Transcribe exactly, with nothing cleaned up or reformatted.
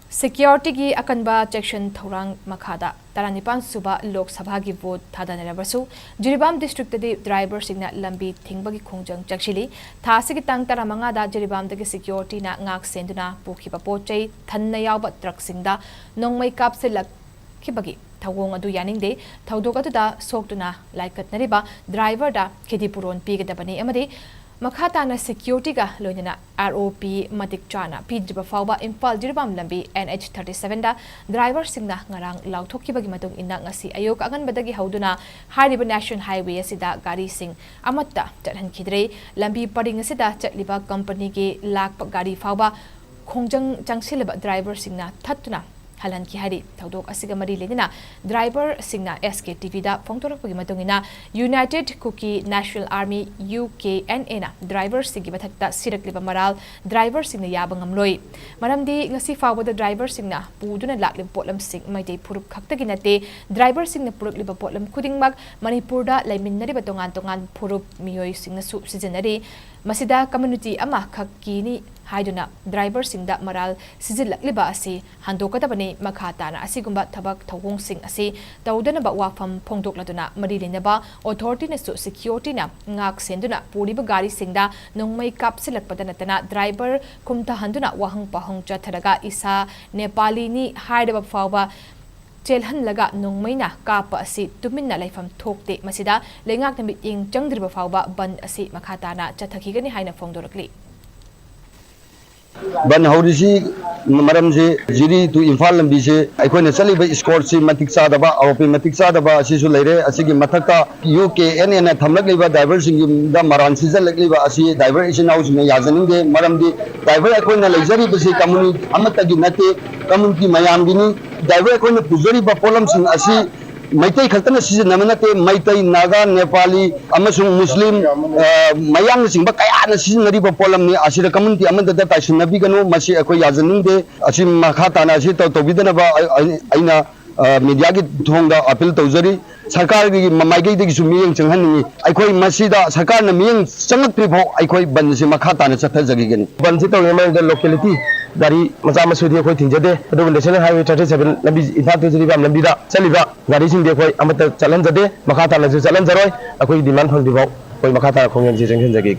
ꯁꯦꯀ꯭ꯌꯨꯔꯤꯇꯤꯒꯤ ꯑꯀꯟꯕ ꯆꯦꯛꯁꯤꯟ ꯊꯧꯔꯥꯡ ꯃꯈꯥꯗ ꯇꯔꯥꯅꯤꯄꯥꯟ ꯁꯨꯕ ꯂꯣꯛ ꯁꯚꯥꯒꯤ ꯚꯣꯠ ꯊꯥꯗꯅꯔꯕꯁꯨ ꯖꯤꯔꯤꯕꯥꯝ ꯗꯤꯁꯇ꯭ꯔꯤꯛꯇꯗꯤ ꯗ꯭ꯔꯥꯏꯚꯔꯁꯤꯡꯅ ꯂꯝꯕꯤ ꯊꯤꯡꯕꯒꯤ ꯈꯣꯡꯖꯪ ꯆꯪꯁꯤꯜꯂꯤ꯫ ꯊꯥ ꯑꯁꯤꯒꯤ ꯇꯥꯡ ꯇꯔꯥꯃꯉꯥꯗ ꯖꯤꯔꯤꯕꯥꯝꯗꯒꯤ ꯁꯦꯀ꯭ꯌꯨꯔꯤꯇꯤꯅ ꯉꯥꯛ ꯁꯦꯟꯗꯨꯅ ꯄꯨꯈꯤꯕ ꯄꯣꯠ ꯆꯩ ꯊꯟꯅ ꯌꯥꯎꯕ ꯇ꯭ꯔꯛꯁꯤꯡꯗ ꯅꯣꯡꯃꯩ ꯀꯥꯞꯁꯤꯜꯂꯛꯈꯤꯕꯒꯤ ꯊꯧꯑꯣꯡ ꯑꯗꯨ ꯌꯥꯅꯤꯡꯗꯦ꯫ ꯊꯧꯗꯣꯛ ꯑꯗꯨꯗ ꯁꯣꯛꯇꯨꯅ ꯂꯥꯏꯀꯠꯅꯔꯤꯕ ꯗ꯭ꯔꯥꯏꯚꯔꯗ ꯈꯦꯗꯤꯄꯨꯔꯣꯟ ꯄꯤꯒꯗꯕꯅꯤ ꯑꯃꯗꯤ ꯃꯈꯥ ꯇꯥꯅ ꯁꯦꯀ꯭ꯌꯨꯔꯤꯇꯤꯒ ꯂꯣꯏꯅꯅ ꯑꯥꯔ ꯑꯣ ꯄꯤ ꯃꯇꯤꯛ ꯆꯥꯅ ꯄꯤꯗ꯭ꯔꯤꯕ ꯐꯥꯎꯕ ꯏꯝꯐꯥꯜ ꯖꯤꯔꯤꯕꯥꯝ ꯂꯝꯕꯤ ꯑꯦꯟ ꯑꯩꯆ ꯊꯥꯔꯇꯤ ꯁꯚꯦꯟꯗ ꯗ꯭ꯔꯥꯏꯚꯔꯁꯤꯡꯅ ꯉꯔꯥꯡ ꯂꯥꯎꯊꯣꯛꯈꯤꯕꯒꯤ ꯃꯇꯨꯡ ꯏꯟꯅ ꯉꯁꯤ ꯑꯌꯨꯛ ꯑꯉꯟꯕꯗꯒꯤ ꯍꯧꯗꯨꯅ ꯍꯥꯏꯔꯤꯕ ꯅꯦꯁꯅꯦꯜ ꯍꯥꯏꯋꯦ ꯑꯁꯤꯗ ꯒꯥꯔꯤꯁꯤꯡ ꯑꯃꯠꯇ ꯆꯠꯍꯟꯈꯤꯗ꯭ꯔꯦ꯫ ꯂꯝꯕꯤ ꯄꯔꯤꯡ ꯑꯁꯤꯗ ꯆꯠꯂꯤꯕ ꯀꯝꯄꯅꯤꯒꯤ ꯂꯥꯛꯄ ꯒꯥꯔꯤ ꯐꯥꯎꯕ ꯈꯣꯡꯖꯪ ꯆꯪꯁꯤꯜꯂꯕ ꯗ꯭ꯔꯥꯏꯚꯔꯁꯤꯡꯅ ꯊꯠꯇꯨꯅ ꯍꯜꯍꯟꯈꯤ ꯍꯥꯏꯔꯤ꯫ ꯊꯧꯗꯣꯛ ꯑꯁꯤꯒ ꯃꯔꯤ ꯂꯩꯅꯅ ꯗ꯭ꯔꯥꯏꯚꯔꯁꯤꯡꯅ ꯑꯦꯁ ꯀꯦ ꯇꯤ ꯚꯤꯗ ꯐꯣꯡꯗꯣꯔꯛꯄꯒꯤ ꯃꯇꯨꯡ ꯏꯟꯅ, united Kuki national army, U K N ꯑꯦꯅ ꯗ꯭ꯔꯥꯏꯚꯔꯁꯤꯡꯒꯤ ꯃꯊꯛꯇ ꯁꯤꯔꯛꯂꯤꯕ ꯃꯔꯥꯜ ꯗ꯭ꯔꯥꯏꯚꯔꯁꯤꯡꯅ ꯌꯥꯕ ꯉꯝꯂꯣꯏ꯫ ꯃꯔꯝꯗꯤ ꯉꯁꯤ ꯐꯥꯎꯕꯗ ꯗ꯭ꯔꯥꯏꯚꯔꯁꯤꯡꯅ ꯄꯨꯗꯨꯅ ꯂꯥꯛꯂꯤꯕ ꯄꯣꯠꯂꯝꯁꯤꯡ ꯃꯩꯇꯩ ꯐꯨꯔꯨꯞ ꯈꯛꯇꯒꯤ ꯅꯠꯇꯦ, ꯗ꯭ꯔꯥꯏꯚꯔꯁꯤꯡꯅ ꯄꯨꯔꯛꯂꯤꯕ ꯄꯣꯠꯂꯝ ꯈꯨꯗꯤꯡꯃꯛ ꯃꯅꯤꯄꯨꯔꯗ ꯂꯩꯃꯤꯟꯅꯔꯤꯕ ꯇꯣꯉꯥꯟ ꯇꯣꯉꯥꯟꯕ ꯐꯨꯔꯨꯞ ꯃꯤꯑꯣꯏꯁꯤꯡꯅꯁꯨ ꯁꯤꯖꯤꯟꯅꯔꯤ꯫ ꯃꯁꯤꯗ ꯀꯝꯃ꯭ꯌꯨꯅꯤꯇꯤ ꯑꯃꯈꯛꯀꯤꯅꯤ ꯍꯥꯏꯗꯨꯅ ꯗ꯭ꯔꯥꯏꯚꯔꯁꯤꯡꯗ ꯃꯔꯥꯜ ꯁꯤꯖꯤꯜꯂꯛꯂꯤꯕ ꯑꯁꯤ ꯍꯟꯗꯣꯛꯀꯗꯕꯅꯤ꯫ ꯃꯈꯥ ꯇꯥꯅ ꯑꯁꯤꯒꯨꯝꯕ ꯊꯕꯛ ꯊꯧꯑꯣꯡꯁꯤꯡ ꯑꯁꯤ ꯇꯧꯗꯅꯕ ꯋꯥꯐꯝ ꯐꯣꯡꯗꯣꯛꯂꯗꯨꯅ ꯃꯔꯤ ꯂꯩꯅꯕ ꯑꯣꯊꯣꯔꯤꯇꯤꯅꯁꯨ ꯁꯦꯀ꯭ꯌꯨꯔꯤꯇꯤꯅ ꯉꯥꯛ ꯁꯦꯟꯗꯨꯅ ꯄꯨꯔꯤꯕ ꯒꯥꯔꯤꯁꯤꯡꯗ ꯅꯣꯡꯃꯩ ꯀꯥꯞꯁꯤꯜꯂꯛꯄꯗ ꯅꯠꯇꯅ ꯗ꯭ꯔꯥꯏꯚꯔ ꯀꯨꯝꯊꯍꯟꯗꯨꯅ ꯋꯥꯍꯪ ꯄꯥꯎꯍꯪ ꯆꯠꯊꯔꯒ ꯏꯁꯥ ꯅꯦꯄꯥꯂꯤꯅꯤ ꯍꯥꯏꯔꯕ ꯐꯥꯎꯕ ꯆꯦꯜꯍꯜꯂꯒ ꯅꯣꯡꯃꯩꯅ ꯀꯥꯞꯄ ꯑꯁꯤ ꯇꯨꯃꯤꯟꯅ ꯂꯩꯐꯝ ꯊꯣꯛꯇꯦ꯫ ꯃꯁꯤꯗ ꯂꯩꯉꯥꯛꯅ ꯃꯤꯠꯌꯦꯡ ꯆꯪꯗ꯭ꯔꯤꯕ ꯐꯥꯎꯕ ꯕꯟꯗ ꯑꯁꯤ ꯃꯈꯥ ꯇꯥꯅ ꯆꯠꯊꯈꯤꯒꯅꯤ ꯍꯥꯏꯅ ꯐꯣꯡꯗꯣꯔꯛꯂꯤ꯫ ꯕꯟ ꯍꯧꯔꯤꯁꯤ ꯃꯔꯝꯁꯤ ꯖꯤꯔꯤ to ꯏꯝꯐꯥꯜ ꯂꯝꯕꯤꯁꯤ ꯑꯩꯈꯣꯏꯅ ꯆꯠꯂꯤꯕ ꯏꯁꯀꯣꯔꯠꯁꯤ ꯃꯇꯤꯛ ꯆꯥꯗꯕ, ꯑꯥꯔ ꯑꯣ ꯄꯤ ꯃꯇꯤꯛ ꯆꯥꯗꯕ ꯑꯁꯤꯁꯨ ꯂꯩꯔꯦ꯫ ꯑꯁꯤꯒꯤ ꯃꯊꯛꯇ ꯌꯨ ꯀꯦ ꯑꯦꯟ ꯑꯦꯅ ꯊꯝꯂꯛꯂꯤꯕ ꯗ꯭ꯔꯥꯏꯚꯔꯁꯤꯡꯗ ꯃꯔꯥꯟ ꯁꯤꯖꯜꯂꯛꯂꯤꯕ ꯑꯁꯤ ꯗ꯭ꯔꯥꯏꯚꯔ ꯏꯆꯤꯟ ꯏꯅꯥꯎꯁꯤꯡꯅ ꯌꯥꯖꯅꯤꯡꯗꯦ꯫ ꯃꯔꯝꯗꯤ ꯗ꯭ꯔꯥꯏꯚꯔ ꯑꯩꯈꯣꯏꯅ ꯂꯩꯖꯔꯤꯕꯁꯤ ꯀꯝꯃꯨꯅꯤ ꯑꯃꯠꯇꯒꯤ ꯅꯠꯇꯦ, ꯀꯝꯃꯨꯅꯤꯇꯤ ꯃꯌꯥꯝꯒꯤꯅꯤ꯫ ꯗ꯭ꯔꯥꯏꯚꯔ ꯑꯩꯈꯣꯏꯅ ꯄꯨꯖꯔꯤꯕ ꯄꯣꯠꯂꯝꯁꯤꯡ ꯑꯁꯤ ꯃꯩꯇꯩ ꯈꯛꯇꯅ ꯁꯤꯖꯤꯟꯅꯕ ꯅꯠꯇꯦ, ꯃꯩꯇꯩ, ꯅꯥꯒꯥ, ꯅꯦꯄꯥꯂꯤ ꯑꯃꯁꯨꯡ ꯃꯨꯁꯂꯤꯝ, ꯑ, ꯃꯌꯥꯡꯅꯆꯤꯡꯕ ꯀꯌꯥꯅ ꯁꯤꯖꯤꯟꯅꯔꯤꯕ ꯄꯣꯠꯂꯝꯅꯤ꯫ ꯑꯁꯤꯗ ꯀꯝꯃꯨꯅꯤꯇꯤ ꯑꯃꯠꯇꯗ ꯇꯥꯏꯁꯤꯟꯅꯕꯤꯒꯅꯨ, ꯃꯁꯤ ꯑꯩꯈꯣꯏ ꯌꯥꯖꯅꯤꯡꯗꯦ꯫ ꯑꯁꯤ ꯃꯈꯥ ꯇꯥꯅ ꯑꯁꯤ ꯇꯧ-, ꯇꯧꯕꯤꯗꯅꯕ ꯑꯩ-, ꯑꯩ-, ꯑꯩꯅ, ꯑ, ꯃꯤꯗꯤꯌꯥꯒꯤ ꯊꯣꯡꯗ ꯑꯥꯄꯤꯜ ꯇꯧꯖꯔꯤ꯫ ꯁꯔꯀꯥꯔꯒꯤ ꯃ-, ꯃꯥꯏꯀꯩꯗꯒꯤꯁꯨ ꯃꯤꯠꯌꯦꯡ ꯆꯪꯍꯟꯅꯤꯡꯏ꯫ ꯑꯩꯈꯣꯏ ꯃꯁꯤꯗ ꯁꯔꯀꯥꯔꯅ ꯃꯤꯠꯌꯦꯡ ꯆꯪꯉꯛꯇ꯭ꯔꯤꯐꯥꯎ ꯑꯩꯈꯣꯏ ꯕꯟ ꯑꯁꯤ ꯃꯈꯥ ꯇꯥꯅ ꯆꯠꯊꯖꯈꯤꯒꯅꯤ꯫ ꯕꯟꯁꯤ ꯇꯧꯔꯤꯉꯩ ꯃꯅꯨꯡꯗ ꯂꯣꯀꯦꯂꯤꯇꯤ ꯒꯥꯔꯤ ꯃꯆꯥ ꯃꯁꯨꯗꯤ ꯑꯩꯈꯣꯏ ꯊꯤꯡꯖꯗꯦ, ꯑꯗꯨꯕꯨ National Highway thirty seven ꯂꯝꯕꯤ, ꯏꯝꯐꯥꯜ to ꯖꯤꯔꯤꯕꯥꯝ ꯂꯝꯕꯤꯗ ꯆꯠꯂꯤꯕ ꯒꯥꯔꯤꯁꯤꯡꯗꯤ ꯑꯩꯈꯣꯏ ꯑꯃꯠꯇ ꯆꯠꯍꯟꯖꯗꯦ, ꯃꯈꯥ ꯇꯥꯅꯁꯨ ꯆꯠꯍꯟꯖꯔꯣꯏ꯫ ꯑꯩꯈꯣꯏꯒꯤ demand ꯐꯪꯗ꯭ꯔꯤꯐꯥꯎ ꯑꯩꯈꯣꯏ ꯃꯈꯥ ꯇꯥꯅ ꯈꯣꯡꯖꯪꯁꯤ ꯆꯪꯁꯤꯟꯖꯒꯦ꯫